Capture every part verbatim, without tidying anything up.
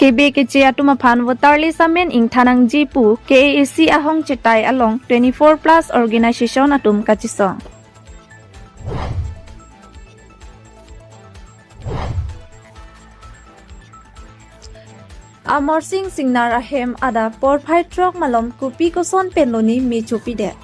Kebe keche atum aphan voter list amen ingthan nangji pu K A A C ahong chetai along twenty-four plus organization atum kachesong. Amarsing Singnar ahem adap porphai throk malom kopi koson pen loni me chopidet.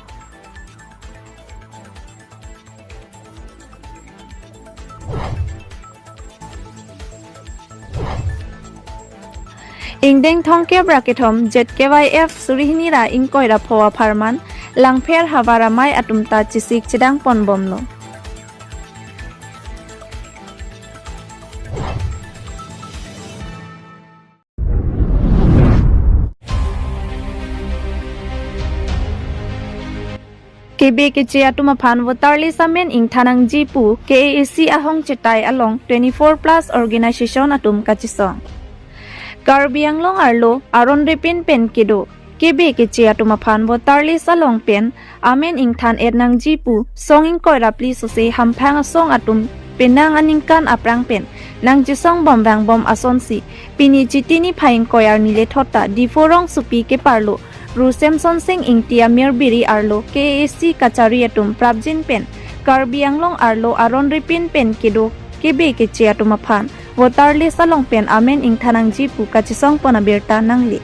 Ingdeng thomkep ra kethom Z K Y F suri hini ra ingkoi ra pho apharman Langpher havar amei atum ta chesik chedang ponbomlo. Kebe keche atum aphan voter list amen ingthan nangji pu K A A C ahong chetai along twenty-four plus organization atum kachesong. Karbi Anglong arlo aron ripin pen kedo kebe keche atum aphan voter list along pen amen ingthan et nangji pu song ingkoi ra phli sose hamphang asong atum penang aningkan aphrang pen nangchesong bom vangbom asonsi pini Chiti niphai ingkoi arni lethot ta Diphu rongsopi keparlo Ru Semsonsing Ingti amir biri arlo K A A C kachari atum prapjin pen Karbi Anglong arlo aron ripin pen kedo kebe keche atum aphan voter list along pen amen ingthan nangji pu kachesong pon abirta nangle.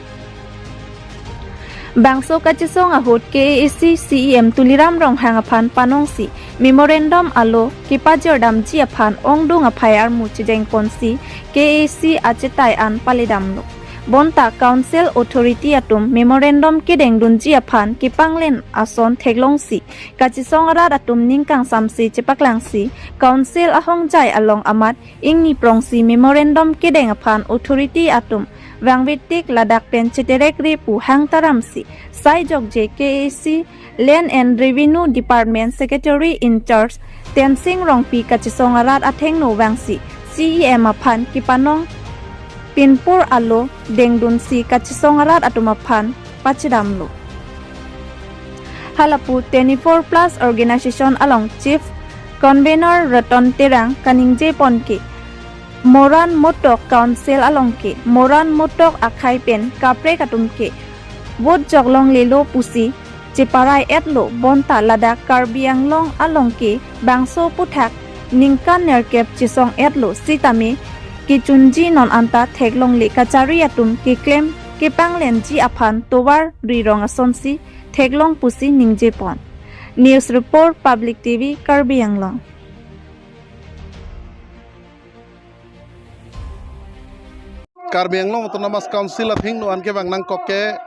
Bangso kachesong ahut K A A C C E M Tuliram Ronghang aphan panongsi memorandum alo kepajordamji aphan ongdung aphai armu chejeng ponsi K A A C achetai an paledamlo. Bonta Council Authority atum memorandum kedengdunji aphan kepanglen ason theklongsi kachesong arat atum ning kangsamse chepaklangsi Council ahongjai along amat ingni prongsi memorandum kedeng aphan authority atum vangvetik ladak pen cheterek re pu hang taramsi sai jokje K A A C Land and Revenue Department Secretary in Charge Tensing Rongpi kachesong arat athengno vangsi C E M aphan kepanong pinpur alo dengdunsi kachesong arat atum aphan pachedamlo. Halapu twenty-four plus organization along Chief Convener Ratan Terang kaningje pon ke Moran Motok Council along ke Moran Motok akhei pen kaprek atum ke vote joklonglelo pusi cheparai etlo bonta ladak Karbi Anglong along ke bangso aphuthak ningkan nerkep chesong etlo sitame kechunji non anta theklongle kachari atum keklem kepanglenji aphan tovar rirong asonsi theklong pusi ningje pon. News Report, Public T V, Karbi Anglong. Karbi Anglong Autonomous Council athengno an kevang nangkok ke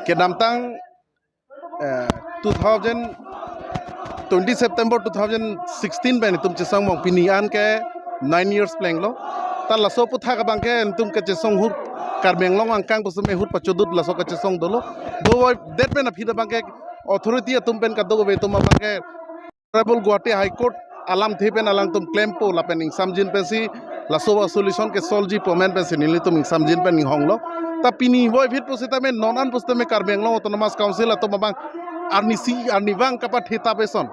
kedamtang, eh, two thousand, twenty September two thousand sixteen pen itum chesong mong pini an ke nine years plenglo. Ta laso aphuthak abang ke itum kachesong ahut Karbi Anglong angkang pusitame ahut pachodut laso kachesong dolo. Do det pen aphi abang ke authority atum pen kadokave atum abang ke Honorable Guwahati High Court alamthe pen alangtum klempo lapen ingsamjin pensi laso a-solution ke solve ji pu amen pensi nelitum ingsamjin pen inghonglo. Ta pini voiphit pusitame non an pusitame Karbi Anglong Autonomous Council atum abang arnisi arnivang kapathe ta peson.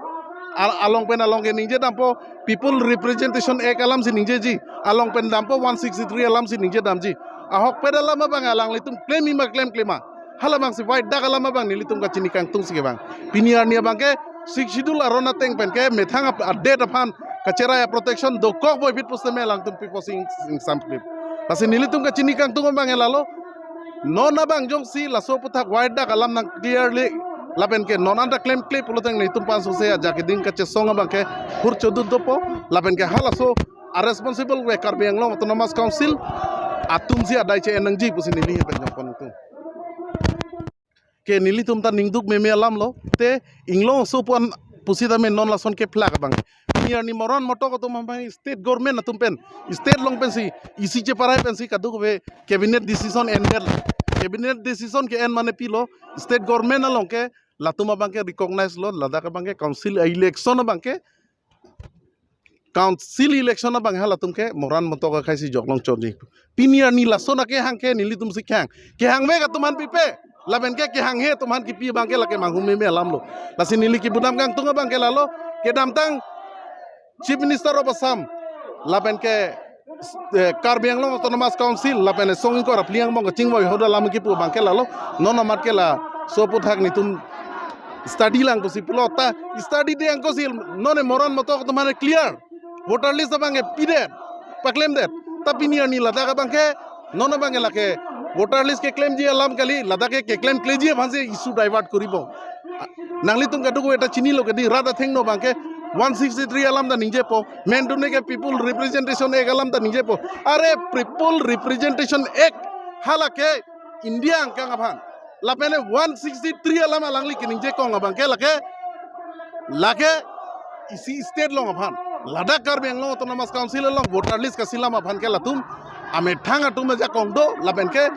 Al-, along pen along ke ningje dampo People Representation Act alamsi ningjeji. Along pen dampo one sixty-three alamsi ningje damji. Ahokpet alam abang alanglitum klem ima klem klema. Halabangsi white dak alam abang nelitum kachini kangtungsi kevang. Pini arni abang ke Sixth Schedule aron ateng pen ke methang ap-, adet aphan kacherai a-protection dokok voiphit pusitame alangtum pipo sing sing samklip. Lasi nelitum kachini kangtung abang ke lalo. Non abang jongsi laso aphuthak white dak alam nang clearly lapen ke non anta klemkle puloteng nelitum pansose ajak keding kachesong abang ke ahut chodut dopo lapen ke halaso a-responsible we Karbi Anglong Autonomous Council atumsi adai che-en nangji pusi neli pen jongpon tum. Ke nelitum ta ningduk meme alamlo te inglong so puan pusitame non lason keplak abang. Pini arni Moran Motok atum abang state government atum pen, state along pensi, isi cheparai pensi kadokave cabinet decision ended. Cabinet decision ke-en mane pilo, state government along ke latum abang ke recognize lo, ladak abang ke council election abang ke council election abang halatum ke Moran Motok akhei si joklong chotji. Pini arni lason akehang ke nelitumsi kehang. Kehangvek atum aphan pipe. Lapen ke kehanghe atum aphan kipi abang ke lake manghumeme alamlo. Lasi neli kebudam kangtung abang ke lalo. Kedamtang Chief Minister of Assam. Lapen ke eh, Karbi Anglong Autonomous Council lapen song ingkoi ra phli angbong kachingvoi hadak alam kipu abangke lalo, non amat ke laso aphuthak netum study lang pusi pulo ta, study de angko si non e moran motok atum aphan clear. Voter list abangke pidet, paklemdet. Ta pini arni ladak abangke, non abangke lake voter list keklemji alam kali, ladak ke keklem kleji aphansi issue divert koripo. Nanglitum kadokave ta chinilo kedi, rat athengno abangke one sixty-three alam ta ningjepo, main dune ke People Representation Act alam ta ningjepo. Are People Representation Act hala ke India angkang aphan. Lapen one sixty-three alam alangli keningje kong abangke lake, lake isi state along aphan. Ladak Karbi Anglong Autonomous Council along voter list kaselam aphan ke latum amethang atum ajakong do, lapen ke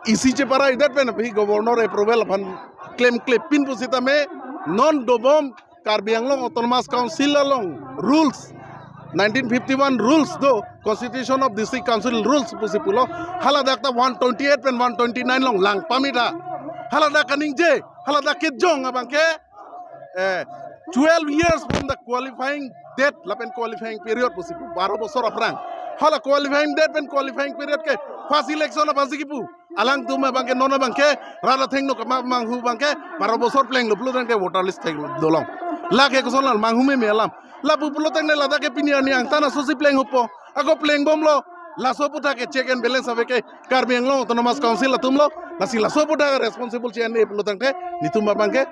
isi chepara-idet pen aphi governor approval aphan klemklepin pusitame non dobom Karbi Anglong Autonomous Council along rules, nineteen fifty-one rules do, Constitution of District Council rules pusi pulo, haladak ta one twenty-eight pen one twenty-nine along lang pamita. Haladak kaningje, haladak kejong abangke, eh, twelve years from the qualifying date lapen qualifying period pusi pu, baro bosor aphrang. Hala qualifying date pen qualifying period ke first election aphansi kipu. Alangtum abangke non abangke, rat athengno kama manghu abangke, baro bosor plenglo pulo tangte voter list thek dolong. Lake koson alam manghu meme alam. Lapu pulo tangte ladak ke pini arni angtan asosi plenghupo. Ako plengbomlo, laso aphuthak ke check and balance ave ke Karbi Anglong Autonomous Council atumlo, lasi laso aphuthak responsible che-en-e pulo tangte netum abangke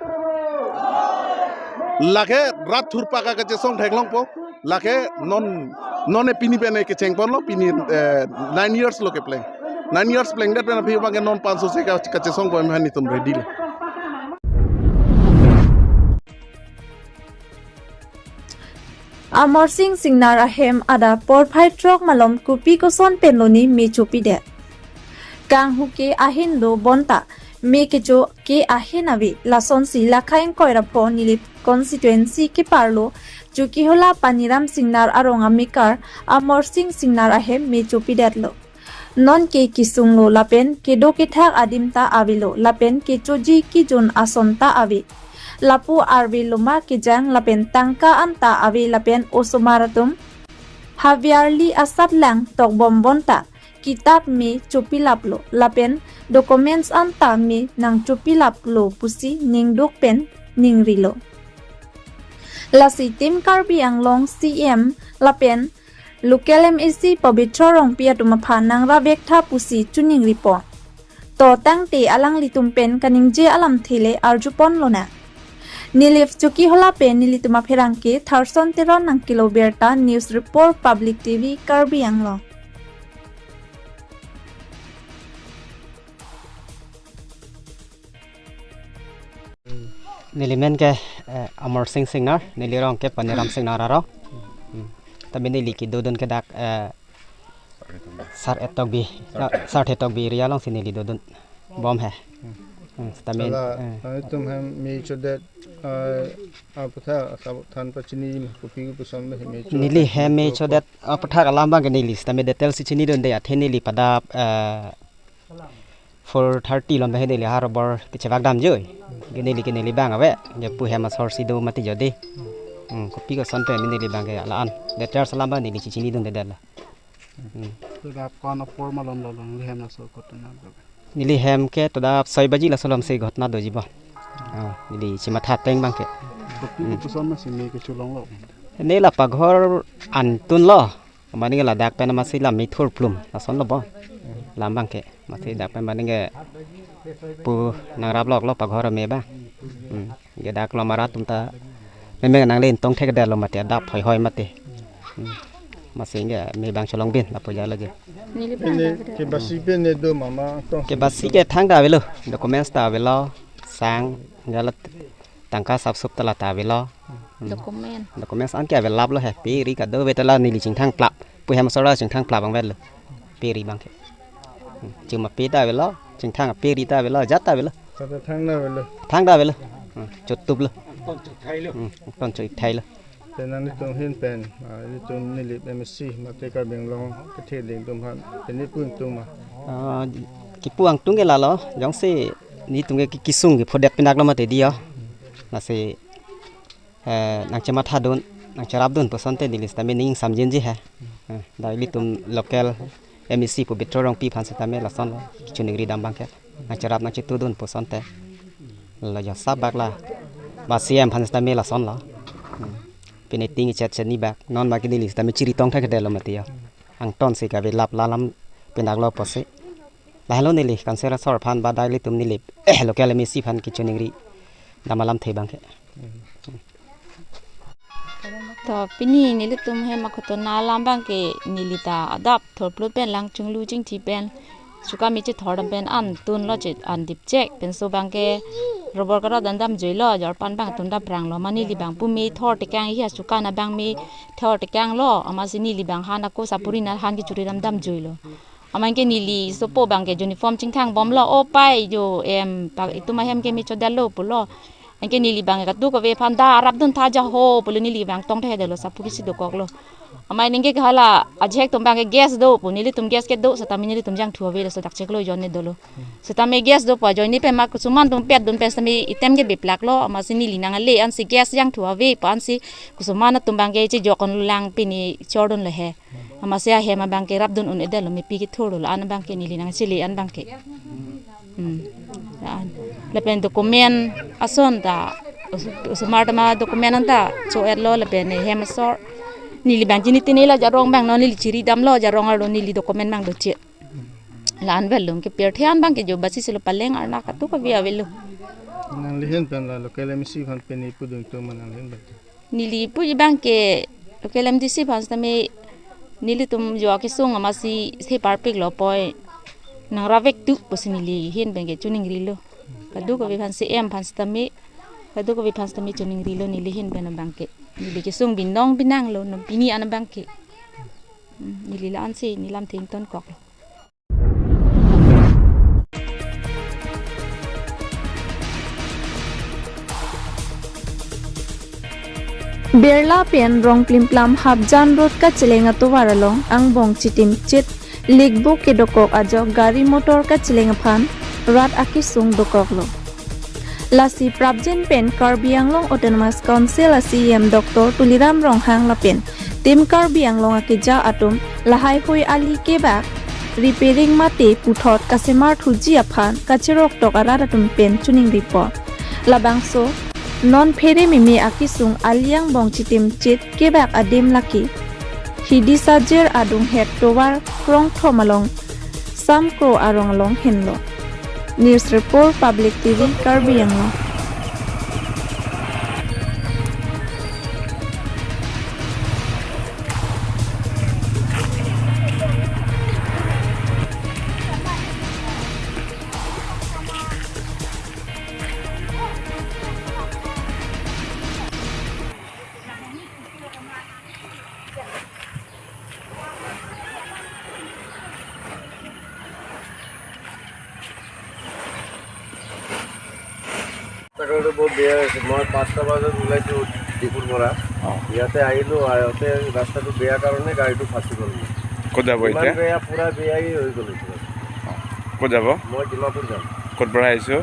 lake rat thurpak kachesong theklongpo. Lake non, non e pini pen e kechengponlo, pini, eh, nine years lo kepleng. Nine years plengdet pen aphi abangke non panso se ka-, kachesongpo, em han netum ready lo. Amarsing Singnar ahem adap porphai throk malom kopi koson penloni me chopidet. Kanghu ke ahin do bonta me kecho ke ahin ave, lasonsi lakha ingkoi ra pho Nilip constituency keparlo Chokihola Paniram Singnar arong amekar Amarsing Singnar ahem me chopidetlo. Non ke kesunglo lapen kedo kethak adim ta avelo lapen kechoji kejun ason ta ave. Lapu arve loma kejang lapen tangka an ta ave lapen osomar atum haviarli asatlang tokbom bonta kitap me chopilaplo lapen documents an ta me nangchopilaplo pusi ningduk pen ningrilo. Lasi Team Karbi Anglong C M lapen local M A C Pabitra Rongpi atum aphan nangrap vektha pusi choningripon. To tangte alanglitum pen kaningje alamthe le arjuponlonang. Nilip Chokihola pen nelitum apherangke Tharson Teron nangkelo birta, News Report, Public T V, Karbi Anglong. Neli men ke, eh, Amarsing Singnar, neli rong ke Paniram Singnar arong. Hmm. Tapi neli kedodun ke dak, eh, Sar Etokbi, Sar Etokbi area alongsi neli dodun bom he. Hmm. Hmm, sitame, Hala, eh, eh, itum hem me chodet, eh, aphuthak asap than pachini ma, kopi kopi koson me me cho neli hem me chodet aphuthak alam abangke neli sitame detail si chinidunde, athe neli pada, eh, four thirty lom he neli ha robor kechevak damjoi. Ke neli ke neli abang ave. Ke pu hem asor si do mati jodi. Hmm, kopi koson pen neli abangke la-an. Details alam abang neli chichinidunde detlo. Hmm. Dak kon apor malom lo long lihem laso kotona. Neli hem ke toda soi baji laso alomsi ghotona doji bo. Ah, neli chematha ateng abangke. Kopi kopi koson masi me kecholonglo. Ne la paghor antunlo. Mane ke ladak pen masi lam mithur plum, lasonlo bo. Lam abangke, masi dak pen mane ke pu nangrap loklo paghor me abang. Hmm. Ke dak lo mara atum ta meme nanglen tong thekdetlo mate, adap hoi hoi mate. Hmm. Masi ke me abang cholongbin, lapu ja lagi. Neli Pini ke basi pen ne do mama tong. Ke basi ke thangta avelo, documents ta avelo, sang, galat tangka sapsup ta la ta avelo. Hmm. Document. Documents an ke avelaplo he, pe ri kadokave ta la neli chingthang plap. Pu hem asor chingthang plap abang avelo. Pe ri abangke. Hmm. Chingma pe ta avelo, chingthang pe ri ta avelo, ajat ta avelo. Kata thangta avelo. Thangta avelo. Hmm. Chotuplo. Hmm. Ton chothailo. Te nanglitum ahin pen, ah, ilitum Nilip M A C mate Karbi Anglong kethe ding atum aphan, pini pu ingtung ma? Ah, kipu ingtung ke lalo, jongsi netum ke ki-, kesung kephodet pinaklo mati dei ho. Lasi, eh, nangchemathadun, nangcherapdun pu asonte neli sitame ning samjinji he. Eh, dak ilitum local M A C Pobitro Rongpi aphan setame lasonlo kachiningri dam abangke. Nangcherap nangchitudun pu asonte. Lo jo sabak la. Ba C M aphan setame lasonlo. Hmm. Pine ting chet chet ni bak. Non bak neli setame chiri tong thekthedetlo mati ya. Angton si kave lap lalam pindak lo pusi. Lahelo neli council asor aphan ba dak ilitum neli local M A C aphan kachiningri dam alamthe abangke. To pini nelitum hem akhotona alam abangke neli ta adap thorplut pen lang chinglu chingthi pen suka mi chethor dam pen an tunlo che an dipchek penso abangke robor karot an damjuilo, jor pan abang atum dam pranglo, ma neli abang pu mi thor tekang hi asuka na abang mi thor tekanglo, amatsi neli abang han ako sapuri na han kechuri dam damjuilo. Amat anke neli sopo abangke uniform chingthang bomlo, o pai jo em pak itum ahem ke mi chodetlo pulo. Anke neli abang kadokave aphan da arap dun tha ja ho pulo, neli abang tong thekthedetlo, sapuri si dokoklo. Amat anke hala ajahak atum abangke gas do pu, nelitum gas kedo setame nelitum jangthu ave, laso dak cheklo ajoine dolo. Setame gas do pu ajoine pen ma kusuman atum pet dun pen setame item ke biplaklo, amatsi neli nangale ansi gas jangthu ave pu ansi kusuman atum abangke chejok-onlo, lang pini chordunlo he. Amatsi ahem abangke rapdun un-edetlo, mepi kethurlo, la-an abangke neli nangchele an abangke. Hmm. La-an. Lapen document ason ta us-, osomar atum adocument anta cho-etlo lapen hem asor. Neli abang chini tini la jarong abang non neli chiri damlo jarong arlo neli document abang doche. La-an avelo ke pirthe an abangke jo basi silo paleng arna kadokave avelo. Nangli ahin pen la local M A C aphan pini pudun tum nangli ahin pen. Neli puji abangke local M D C aphan setame nelitum jo akesung amatsi se parpiklo poi nang ravek tu pusi neli ahin pen ke chiningrilo. Kadokave aphan C M aphan setame, kadokave aphan setame chiningrilo neli ahin pen abangke. Neli kesung binong binanglo non pini an abangke. Hmm, neli la-ansi neli lamthe ingtonkoklo. Birla pen Rongplimplam Hapjan Road kacheleng atovar along angbong chitim chit likbuk kedokok ajok gari motor kacheleng aphan rat akesung dokoklo. Lasi prapjin pen Karbi Anglong Autonomous Council a C E M Doctor Tuliram Ronghang lapen Team Karbi Anglong akeja atum lahaihui ali kebak repairing mate puthot kasemar thuji aphan kacheroktok arat atum pen chiningripo. Labangso non phere meme akesung ali angbong chitim chit kebak adim lake Hidi Sajir adunghet tovar krongthom along Samkro arong along henlo. News Report, Public T V, Karbi Anglong. ৰাস্তাটো বহুত বেয়া হৈছে। মই পাঁচটা বজাত ওলাইছোঁ ডিপুৰ পৰা। অ। ইয়াতে আহিলোঁ, আহোঁতে ৰাস্তাটো বেয়া কাৰণে গাড়ীটো ফাঁচি গ'ল। ক'ত যাব ইমান এতিয়া? বেয়া, পূৰা বেয়াই হৈ গ'ল এইটো ৰাস্তা। অ। ক'ত যাব? মই ডিমাপুৰ যাম। ক'ৰ পৰা আহিছোঁ?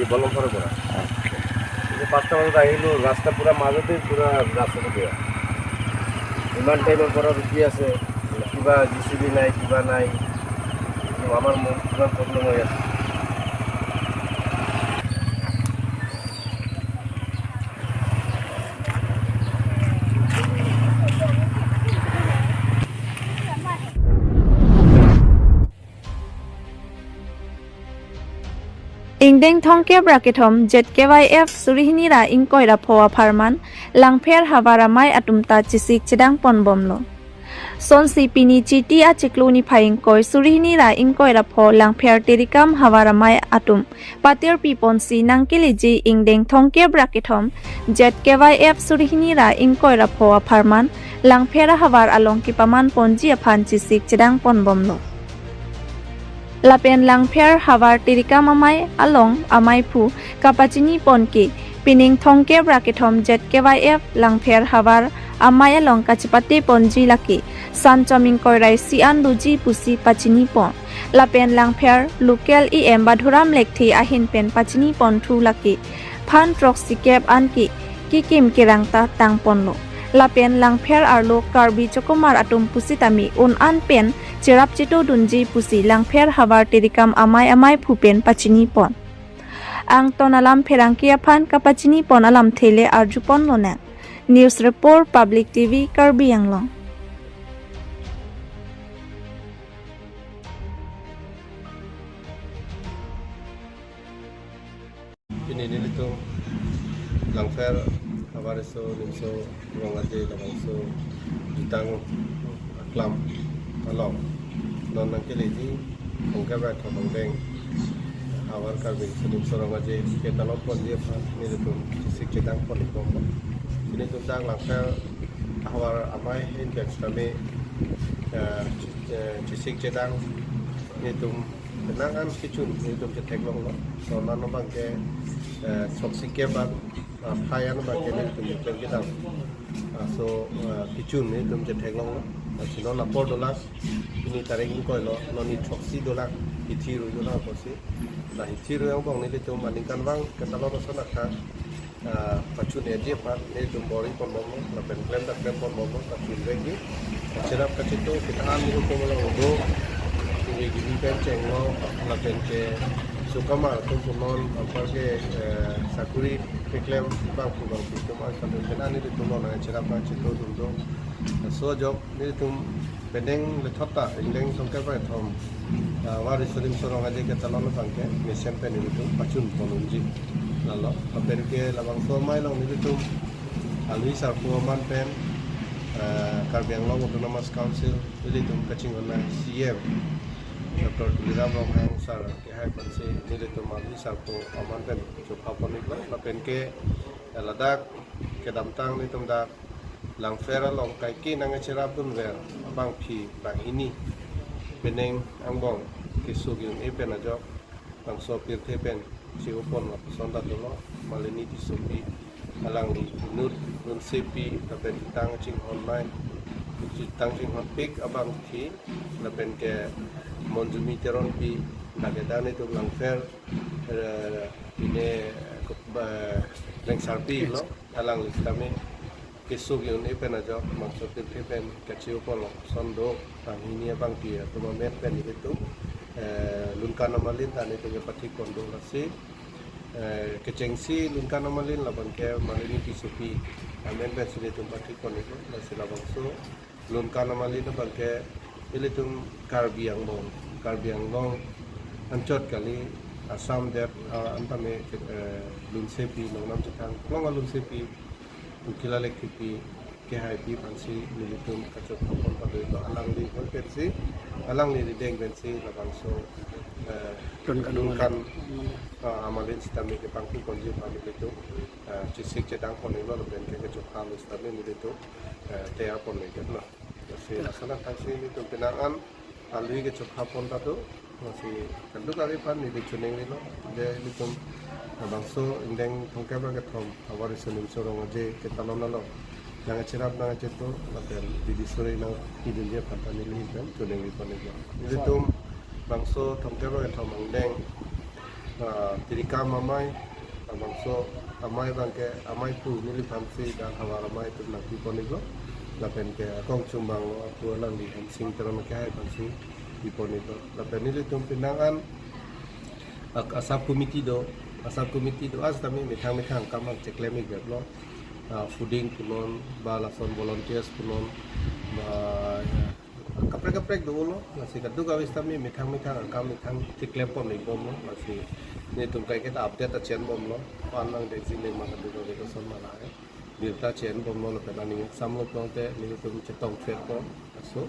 এই বলমফাৰৰ পৰা। অ'কে। এই পাঁচটা বজাত আহিলোঁ, ৰাস্তা পূৰা মাজতে পূৰা ৰাস্তাটো বেয়া। ইমান টাইমৰ পৰা ৰখি আছে, কিবা জে চি বি নাই, কিবা নাই। আমাৰ মন কিমান প্ৰব্লেম হৈ আছে। Ingdeng thomkep ra kethom Z K Y F suri hini ra ingkoi ra pho apharman Langpher havar amei atum ta chesik chedang ponbomlo. Sonsi pini Chiti achiklo niphai ingkoi suri hini ra ingkoi ra pho Langpher Tirikam havar amei atum patirpi ponsi nangkeleji ingdeng thomkep ra kethom Z K Y F suri hini ra ingkoi ra pho apharman Langpher havar along kepaman ponji aphan chesik chedang ponbomlo. Lapen Langpher havar Tirikam amei along ameiphu kapachini pon ke pining thomkep ra kethom Z K Y F Langpher havar amei along kachepate ponji lake sanchom ingkoi ra isi an doji pusi pachini pon. Lapen Langpher local E M Badhuram Lekthe ahin pen pachini ponthu lake phan throksikep an ke kekim kerang ta tang ponlo. Lapen Langpher arlo Karbi chokomar atum pusitame un-an pen cherap chetodunji pusi Langpher havar tirikam amei amei phu pen pachini pon. Angton alam pherangke aphan kapachini pon alamthe le arju pon lonang. News Report, Public T V, Karbi Anglong. Pini nelitum Langpher havar riso nimso Rong Aje labangso jutang aklam along non nangkeleji Thongker Baithom angdeng havar Karbi riso nimso Rong Aje ketalon ponji aphan nelitum chesik chedang pon ikbom. Nelitum dak Langpher havar amei ahin pen sitame, eh, chi-, eh, chesik chedang nelitum penang an kechun nelitum chetheklonglo. Lason abangke, eh, throksi kep an, ah, phai an abangke nelitum cheklem kedam. Ah, so, ah, kechun nelitum chetheklonglo. Ah, si non apor dolang, pini tarik ingkoi lo, non ni throksi dolang, hithi rui dolang apotsi. La hithi rui angbong nelitum aningkanvang ketalon ason akha, ah, pachun-eji aphan nelitum bor-i ponbomlo, lapen klem ta klem ponbomlo, pachun vekji. Kacherap kacheto kita an nelitum along do, kiri giri pen chenglo, lapen ke chokomar atum punon, apar ke, eh, sakuri keklem bangphu bangphi atum an sampai pen an nelitum along nangcherap nangcheto atum do. Laso ajok nelitum penang lethot ta angdeng Thongker Baithom, ah, havar riso nimso Rong Aje ketalon abangke mesen pen nelitum pachun pon unji. Lalo, lapen ke labangso amei along nelitum alwi sarpo aman pen, ah, Karbi Anglong Autonomous Council nelitum kachinghon C M Doctor Tuliram Ronghang sir kehai aphansi nelitum alwi sarpo aman pen chopha pon iklo, lapen ke ladak kedamtang nelitum dak Langpher along kaike nangcherap dunver abangphi banghini penang angbong keso ke-un-e pen ajok bangso pirthe pen che-o pon lapuson ta dolo, Malini Tissopi, alangli inut lunsepi lapen jutang chinghon amei, jutang chinghon pik abangphi, lapen ke Monjumi Teronpi, lake dan itum Langpher, eh, pine, eh, Rengsarpi lo, alangli sitame keso ke-un-e pen ajok bangso pirthe pen kache-o pon lapuson do, banghini abangphi atum amen pen nelitum, eh, Lunkan Amalin ta nelitum kepathik pon do, lasi, eh, kechengsi Lunkan Amalin labangke Malini Tissopi amen pensi nelitum pathik pon iklo, lasi labangso Lunkan Amalin abangke ilitum Karbi Anglong, Karbi Anglong anchot kali, Assam det, ah, an tame, eh, lunsepi, nongnam chethang long alunsepi, Ukila Lekthepi kehaipi aphansi nelitum kachopha pon pado iklo, alangli hoi pensi, alangli rideng pensi labangso, eh, Lunkan Amalin. Lunkan, ah, Amalin sitame kepangku ponji aphan nelitum, eh, chesik chedang pon iklo, lapen ke kachopha lo sitame nelitum, eh, teyar pon iklo. Lasi lason athak si nelitum penang an alwi kechopha pon ta do, lasi kadokave aphan neli choningrilo, je nelitum labangso angdeng Thongker Baithom havar riso nimso Rong Aje ketalon along nangcherap nangcheto lapen bidi sore nangpidunji aphan ta neli ahin pen choningri pon iklo. Nelitum bangso Thongker Baithom angdeng, ah, tirikam amei, labangso amei abangke amei phu neliphansi dak havar amei atum nangpi pon iklo, lapen ke akong chumbang lo aphu alangli Hensing Teron kehai aphansi pi pon iklo, lapen nelitum penang an ak-, a sub committee do, a sub committee do, a sitame methang methang akam nangcheklem ikbep lo, ah, fooding punon, ba lason volunteers punon, ba, ya, kaprek kaprek dolo, lasi kadokave sitame methang methang akam methang cheklem pon ikbom lo, lasi nelitum kaike ta update ta chen bom lo, ko-an nangdengsi lema kadokave koson ma lahai birta chen bom lo, lapen aning samlo pulote nelitum chetong pher pon, laso,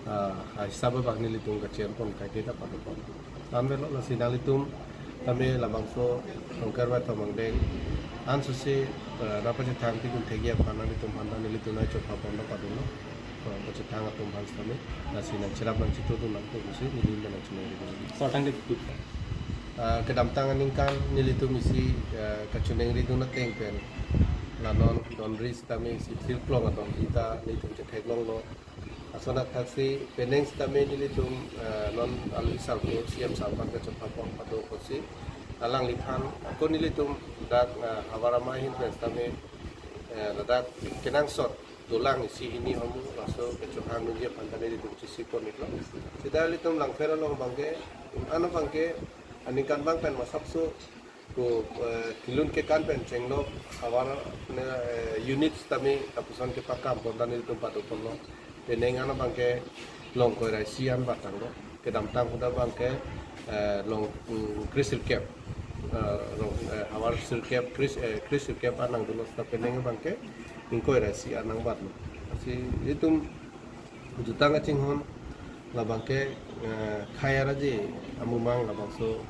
ah, hisab abang nelitum kachen pon kaike ta pado pon. Anvet lo, lasi nanglitum tame labangso Thongker Baithom angdeng an susi, eh, nangpachethang pidun thekji aphan nanglitum aphan ta nelitum nangchopha pon ta pado lo. Eh, pachethang atum aphan sitame, lasi nangcherap nangcheto dun nangpo pusi neli ahin pen nangchoningri dun. Sir, thank you. Ah, kedamtang aningkan nelitum isi, eh, kachoningri dun ateng pen, la non donri sitame isi phirklong adonri ta nelitum chetheklonglo. Lason athak si penang sitame nelitum, eh, non alwi sarpo C M sir aphan kachopha pon pado apotsi alangliphan ako nelitum dak, eh, havar amei ahin pen sitame, eh, ladak kenangsot dolang isi hini hormu laso kechohang nunji aphan ta nelitum chisi pon iklo. Seta ilitum Langpher along abangke, ano abangke, aningkanvang pen masapso ko, eh, kelun kekan pen chenglok havar, ne, eh, unit tame lapuson kepakam pon ta nelitum pado ponlo. Penang ano abangke long ingkoi ra isi an bat tanglo. Kedamtang ahut abangke, eh, long, mm, kre sirkep, eh, long, eh, havar sirkep, kre, eh, kre sirkep an nangdolo, seta penang abangke ingkoi ra isi an nangbatlo. Lasi itum jutang kachinghon labangke, eh, khei arje amumang labangso,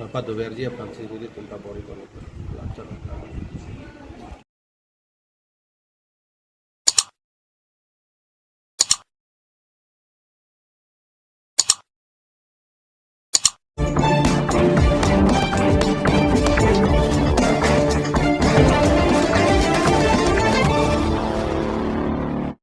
eh, padoverji aphansi nelitum ta bor-i pon iklo. Lachot.